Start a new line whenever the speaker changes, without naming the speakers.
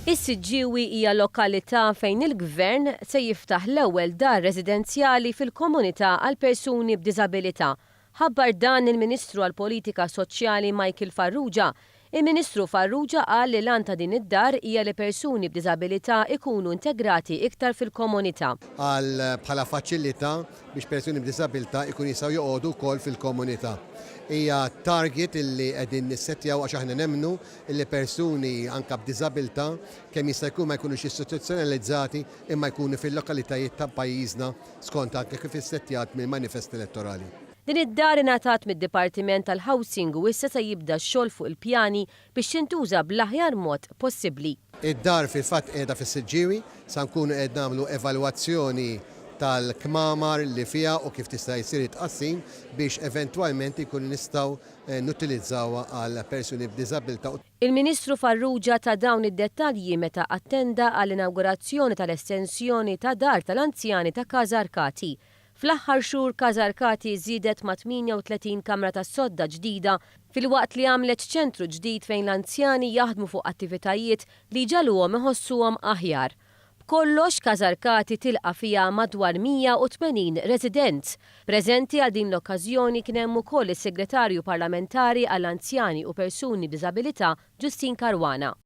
Is-Siġġiewi hija lokalità fejn il-Gvern se jiftaħ l-ewwel dar residenzjali fil-komunità għal persuni b'diżabilità. Ħabbar dan il-Ministru għall-Politika Soċjali Michael Farrugia. Il-Ministru Farrugia qal li l-għan ta' din id-dar hija li persuni b'diżabilità jkunu integrati iktar fil-komunità.
Għal bħala faċilità biex persuni b'diżabilità jkunu jistgħu joqogħdu wkoll fil-komunità. Hija target illi qegħdin nissettjaw għax aħna nemmnu illi persuni anke b'diżabilità kemm jista' jkun ma jkunux istituzzjonalizzati imma jkunu fil-lokalitajiet ta' pajjiżna skont anke kif issettjat mill-manifest elettorali.
Din id-dar ingħatat mid-Dipartiment tal-Housing u issa se jibda x-xogħol fuq il-pjani biex tintuża bl-aħjar mod possibbli.
Id-dar fil-fatt qiegħda fis-Siġġiewi, sa nkunu qed nagħmlu evalwazzjoni tal-kmamar li fiha u kif tista' jsir it-tqassim biex eventwalment inkunu nistgħu nutilizzawha għal persuni b'diżabilità.
Il-Ministru Farrugia ta dawn id-dettalji meta attenda għall-inawgurazzjoni tal-estensjoni ta' dar tal-anzjani ta' Casa Arkati. Fl-aħħar xhur Casa Arkati żiedet ma' 38 kamra tas-sodda ġdida filwaqt li għamlet ċentru ġdid fejn l-anzjani jaħdmu fuq attivitajiet li jġagħluhom iħossuhom aħjar. B'kollox, Casa Arkati tilqa' fiha madwar 180 resident. Preżenti għal din l-okkażjoni kien hemm ukoll is-Segretarju Parlamentari għall-Anzjani u Persuni b'Diżabilità Justyne Caruana.